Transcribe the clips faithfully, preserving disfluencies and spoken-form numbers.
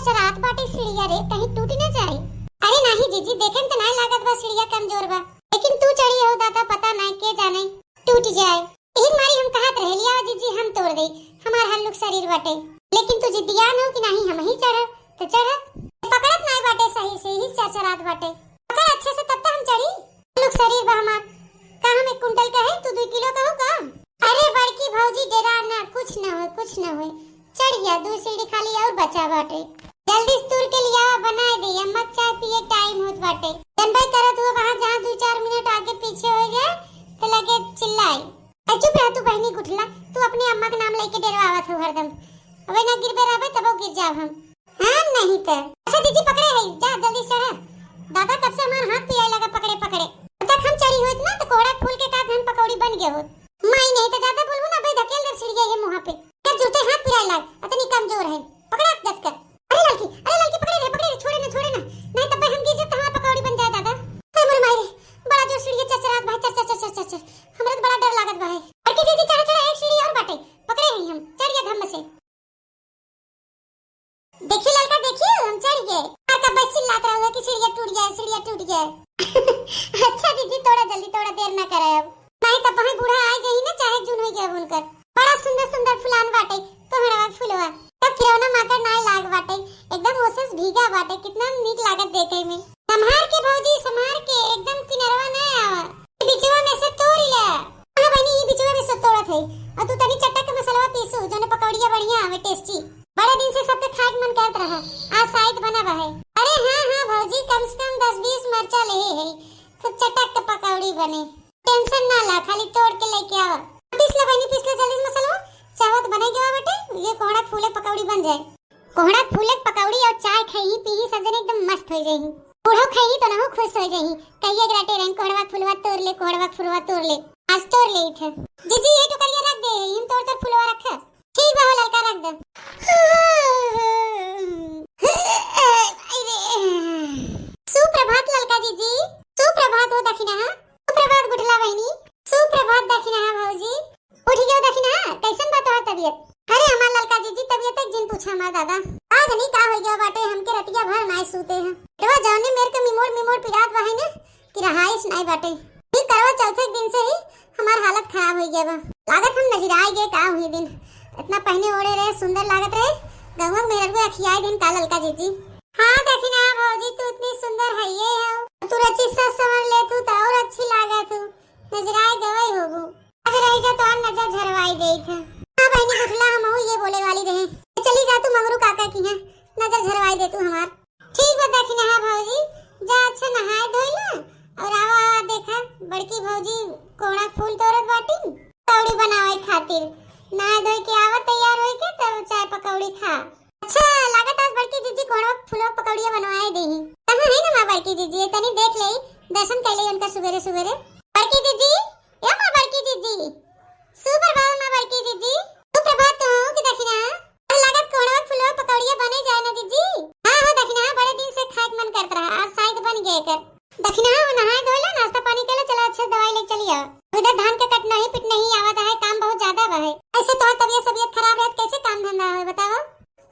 चरात बाटे सीढ़िया रे, कहीं टूट न जाए। अरे नाही जीजी, देखे में तो नाही लागत बा सीढ़िया कमजोर बा, लेकिन तू चढ़ी हो दादा, पता नाही के जाने टूट जाए। यही मारी हम कहत रहे, लिया जीजी, हम तोड़ दे, हमार हल्लुक शरीर बाटे, लेकिन तू जिद्दियान हो कि नाही हम ही चढ़ब, तो चढ़ब। पकड़त नाही बाटे सही से, ही चरचरात बाटे। पकड़ अच्छे से, तब तो हम चढ़ी। हल्लुक शरीर बा हमार, का हम एक कुंटल का है, तू दो किलो का हो का? अरे बड़की भौजी, डेरा ना, कुछ ना होए, कुछ ना होए। चढ़ गया, दो सीढ़ी खाली और बचा बाटे। जल्दी से तूर के लियावा, बनाए दे, अम्मा के चाय पिए टाइम होत बाटे। जनबे करत हुआ वहाँ जहाँ दो चार मिनट आगे पीछे हो जाए तो लगे चिल्लाए। ए, चुप रह तू बहनी गुठला, तू अपने अम्मा के नाम लेके डेरवावत हो हरदम। अबे ना गिरबे रहबे तबो गिर जाब हम। हाँ, नहीं तो। अच्छा जीजी पकड़े है, जा जल्दी चढ़ा। दादा कब से हमार हाथ पिराए लगा पकड़े पकड़े। अब तक हम चढ़ी होत ना तो कोहड़ा फूल के का धन पकौड़ी बन गए होत। माई नहीं तो ज्यादा बोलबू ना भाई, धकेल दे सीढ़िया ये मुँह पे। कर जूते हाथ पिराए लाग, अतनी कमजोर है। पकड़ा गत कर। अरे लड़की, अरे लड़की पकड़े रे, पकड़े रे, छोड़े ना, छोड़े ना। नहीं तब हम गिर जात तो हमार पकौड़ी बन जाए दादा। हे मोर माई रे, बड़ा जोर सीढ़िया चरचरात बा, चर चर चर चर चर चर। हमरा तो बड़ा डर लागत बा है। बड़की जीजी चढ़ा चढ़ा, एक सीढ़ी और बाटे, पकड़े हैं हम, चढ़ गया धम्म से। देखी ललका, देखी, हम चढ़ गए। और कब बस चिल्लात रहुआ कि सीढ़िया टूट गया, सीढ़िया टूट गया। अच्छा जीजी, तोड़ा जल्दी, तोड़ा देर ना करे अब। नहीं तो वहाँ बूढ़ा आ जाही ना, चाहे जून हो गया उनकर। बड़ा सुंदर सुंदर फुलान बाटे, कोहड़वा फुलवा। तब खिलौना माकर नाय लाग बाटे, एकदम ओसस भीगा बाटे, कितना नीक लागत देखे में। संभार के भौजी, संभार के, एकदम किनरवा ना आवा। ई बिचवा में से तोड़ ले। हाँ बहनी, ई बिचवा में से तोड़त है। और तू तनी चटक के मसलवा पीसू, जोने पकौड़िया बढ़िया आवे, tasty। बड़े दिन से सबके खाए के मन करत रहा, आज शायद बना बा है। अरे हाँ, हाँ भौजी, कम से कम दस बीस मरचा ले है, खूब चटक के पकौड़ी बने। Tension ना ला, खाली तोड़ के लेके आवा। पीस ले बहनी, पीस ले जल्दी से मसलवा, चावत बने गवा बटे, ये कोहड़ा फूले पकौड़ी बन जाए। कोहड़ा फूले पकौड़ी और चाय खाई पीही सब जने एकदम मस्त हो जाही। बूढ़ो खाई तो नहु खुश हो जाही। कहिए एकरा टेरन कोहड़वा फुलवा तोड़ ले, कोहड़वा फुलवा तोड़ ले। आज तोड़ ले इथे। जीजी ये टोकरिया रख दे, हम तोड़ तोड़ फुलवा रख। ठीक बा हो ललका रख दे। सुप्रभात ललका जीजी। सुप्रभात हो दखिनहा। सुप्रभात गुठला बहनी। सुप्रभात दखिनहा भौजी। उठ गयो दखिनहा, कैसन बा तोहर तबियत? अरे हमार ललका जीजी, तबियत एक जिन पूछा हमार दादा। आज नहीं का हो गया बाटे, हमके रतिया भर नाय सूते हैं। पेटवा जौने मेर के मिमोर मिमोर पिरात बा है ने, कि रहाइश नाय बाटे। ई करवा चौथे के दिन से ही हमार हालत खराब हो गया बा। लागत हम नजराए गए का हुई दिन। इतना पहने ओढ़े रहे, सुंदर लागत रहे। गौवा में रखबे अखियाए दिन का ललका जीजी। हाँ दखिनहा भौजी, तू इतनी सुंदर है ये हो। तू रची सस समझ ले तू तो और अच्छी लागत तू। नजराए गवई होबू। आज रही जा तोहार नजर झरवाई देई थे। हाँ बहनी गुठला, हमहू ये बोले वाली रहे। चली जा तू मंगरू काका की है, नजर झरवाई दे तू हमार। ठीक बा दखिनहा भौजी, जा अच्छा नहाए धोई ले और आवा, आवा देखा बड़की भौजी कोहड़ा फूल तोड़त बाटिन पकौड़ी बनावे खातिर। नहाए धोई के आवा तैयार होई के तब चाय पकौड़ी खा। अच्छा लागत आज बड़की जीजी कोहड़ा फूल पकौड़िया बनवाए देही। कहाँ है ना हमार बड़की जीजी, तनी देख ले, दर्शन कर ले उनका सुबेरे सुबेरे। बड़की जीजी, ए हमार बड़की जीजी, सुप्रभात हमार बड़की जीजी। सुप्रभात तो हो कि दखिनहा। लागत कोहड़ा फुलवा पकौड़िया बने जाए ना जीजी। हाँ हो दखिनहा, बड़े दिन से खाए के मन करत रहा, आज शायद बन गए कर। दखिनहा हो नहाए धोए ला, नाश्ता पानी के ला, चला अच्छे से दवाई ले चली आओ। इधर धान के कटना ही पिटना ही आवत है, काम बहुत ज्यादा बा है। ऐसे तोहर तबियत सबियत खराब रहत कैसे काम धंधा होए बताओ?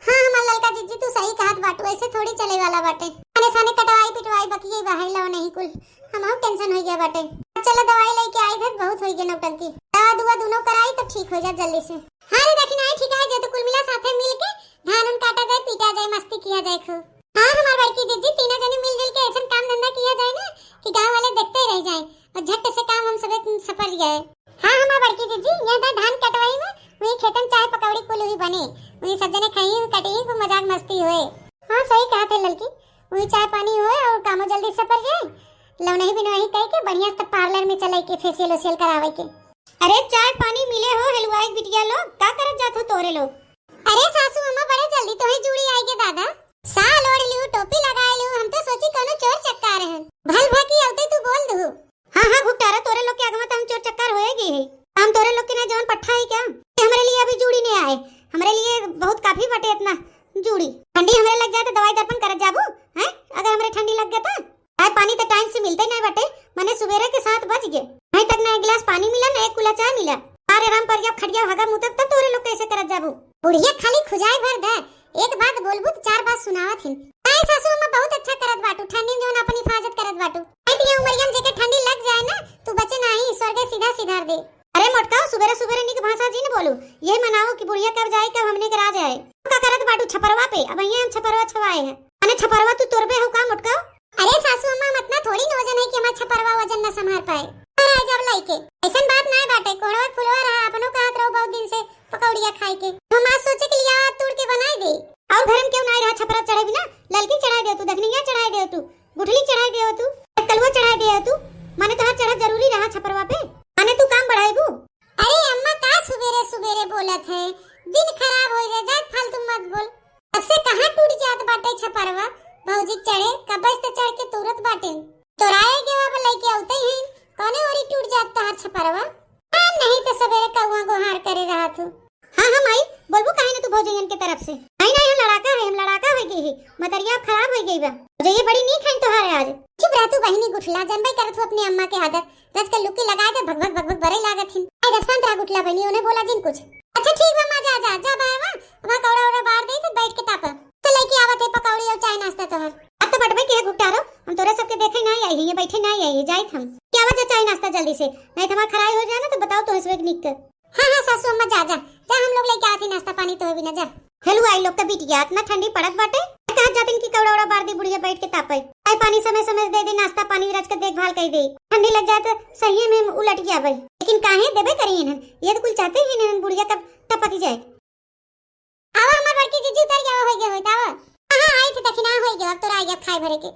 हाँ हमार ललका जीजी तू सही कहत बाटू, ऐसे थोड़ी चले वाला बाटे। आने साने कटवाई पिटवाई बकिए बा है, लो नहीं कुल हमहू tension हो गया बाटे। अब चलो दवाई लेके आई, इधर बहुत हो गया नौटंकी। दवा दुआ दोनों कराई तब ठीक हो जा जल्दी से। हाँ रे दखिनहा, ठीक है जे तो कुल मिला साथे मिल के धान उन काटा जाए, पीटा जाए, मस्ती किया जाए खूब। हाँ हमार बड़की जीजी, तीनों जने मिलजुल के ऐसन काम धंधा किया जाए ना कि गाँव वाले देखते रह जाए और झट से काम हम सब सपर जाए। हाँ हमार बड़की जीजी, ये दा धान कटवाई में वही खेतन चाय पकौड़ी कुल हुई बने, वही सब जने खाई कटी खूब मजाक मस्ती हुए। हाँ सही कहा थे ललकी, वही चाय पानी हुए और कामो जल्दी सपर जाए। लौनही बिनवाही कह के बढ़िया से parlour में चले के facial ओशियल करावे के। अरे चाय पानी मिले हो हलवाई बिटिया लोग, का करत जात हो तोरे लोग? अरे सासू अम्मा बड़े जल्दी तोहे जूड़ी आई गे दादा। साल ओढ़ लियो, टोपी लगाए लियो, हम तो सोची कौनो चोर चक्कार है। भल भा की अवते तू बोल दू। हाँ हाँ घुटकारा, तोरे लोग के आगवा तो हम चोर चक्कार होए गए है। हम तोरे लोग के ना जवन पट्ठा है क्या? ये हमरे लिए अभी जूड़ी नहीं आए, हमरे लिए बहुत काफी बटे इतना जूड़ी। ठंडी हमरे लग जाए तो दवाई दर्पण करत जाबू हैं? अगर हमरे ठंडी लग गए तो चाय पानी तो time से मिलते नहीं बटे, मने सुबेरे के सात बज गए, अभी तक ना एक गिलास पानी मिला ना एक कुला चाय मिला। अरे राम पर जब खटिया भागा मुतब तब तोरे लोग कैसे करत जाबू? बुढ़िया खाली खुजाए भर दे, एक बात बोलबू तो चार बात सुनावा। नहीं सासू अम्मा, बहुत अच्छा करत बाटू, ठंडी में जौन अपन हिफाजत करत बाटू। नहीं तो ये उमरिया में जेके ठंडी लग जाए ना, तू बचे नाही, स्वर्ग सीधा सिधार दे। अरे मोटकाऊ, सुबेरे सुबेरे निक भाषा जिन बोलू, यही मनाओ कि बुढ़िया कब जाए, कब हमने के राज आए। का करत बाटू छपरवा पे? अब यहाँ हम छपरवा छवाए हैं। अने छपरवा तू तोरबे हो का मोटकाऊ? अरे सासू अम्मा, हम इतना थोड़ी न वजन है कि हमार छपरवा वजन न संभार पाए। और आज अब लइके ऐसन बात नाय बाटे, कोहड़वा फुलवा रहा, अपनो कहत रहो बहुत दिन से पकौड़िया खाए के। हम आज सोचे के लिए आज तोड़ के बनाए दे। और घर में क्यों नाय रहा छपरा चढ़े बिना, ललकी चढ़ाए दे तू, दखनिया चढ़ाए दे तू, गुठली चढ़ाए दे तू, कलुआ चढ़ाए दे तू, माने तोहार चढ़त जरूरी रहा छपरवा पे, माने तू काम बढ़ाएबू। अरे अम्मा, का सुबेरे सुबेरे बोलत है, दिन खराब हो जाए, जाए फालतू मत बोल। अब से कहाँ टूट जात बाटे छपरवा, भौजी चढ़े, कबज त चढ़ के तुरत बाटे। तोराए के अब लइके औते ही, कौने ओरी टूट जात तोहार छपरवा? हाँ, नहीं तो सबेरे कौआ गोहार करे रहत हो। हाँ, हाँ माई, बोलबू काहे ना तू भौजैयन के तरफ से? नहीं, नहीं, हम लड़ाका है, हम लड़ाका हो गई है, मतरिया अब खराब हो गई बा। भौजैया बड़ी नीक है तोहार आज। चुप रह तू बहिनी गुठला, जनबे करत हो अपने अम्मा के आदत, रच के लुक्की लगा के भग भग भग भग बरे लागत हिन। आई रब शांत रह गुठला बहिनी, उन्हें बोला जिन कुछ। अच्छा ठीक बा माँ, जा, जा, जा बाहर, वहाँ कौड़ा उड़ा बाहर दे, तो बैठ के तापा। तो लइके आवत है पकौड़ी और चाय नाश्ता तोहर। अब तो बटबे के है घुपटारो, हम तोरे सबके देखे ना आई है, ये बैठे ना आई है, जाइत हम। क्या वजह चाय नाश्ता जल्दी से, नहीं तो हमार खराई हो जाए ना, तो बताओ तो हंसवे के निक। हाँ, हाँ, सासू अम्मा, जा, जा, जा, हम लोग लेके आवत ही नाश्ता पानी तो भी ना, जा। हेलो, आई लोग का बिटिया, इतना ठंडी पड़त बाटे, कहा जातिन कि कौड़ा उड़ा बार दे, बुढ़िया बैठ के तापे। आई पानी समय समय से दे दे, नाश्ता पानी रच के देखभाल कर दे, ठंडी लग जाए तो सही में उलट गया भाई। लेकिन काहे देबे करी इन्हन, ये तो कुल चाहते ही इन्हन बुढ़िया कब टपक जाए। आवा हमार बड़की जीजी, उतर गया, हो गया, होता आवा। हाँ, हाँ, आई थी दखिना, हो गया, अब तोरा आ गया खाए भरे के।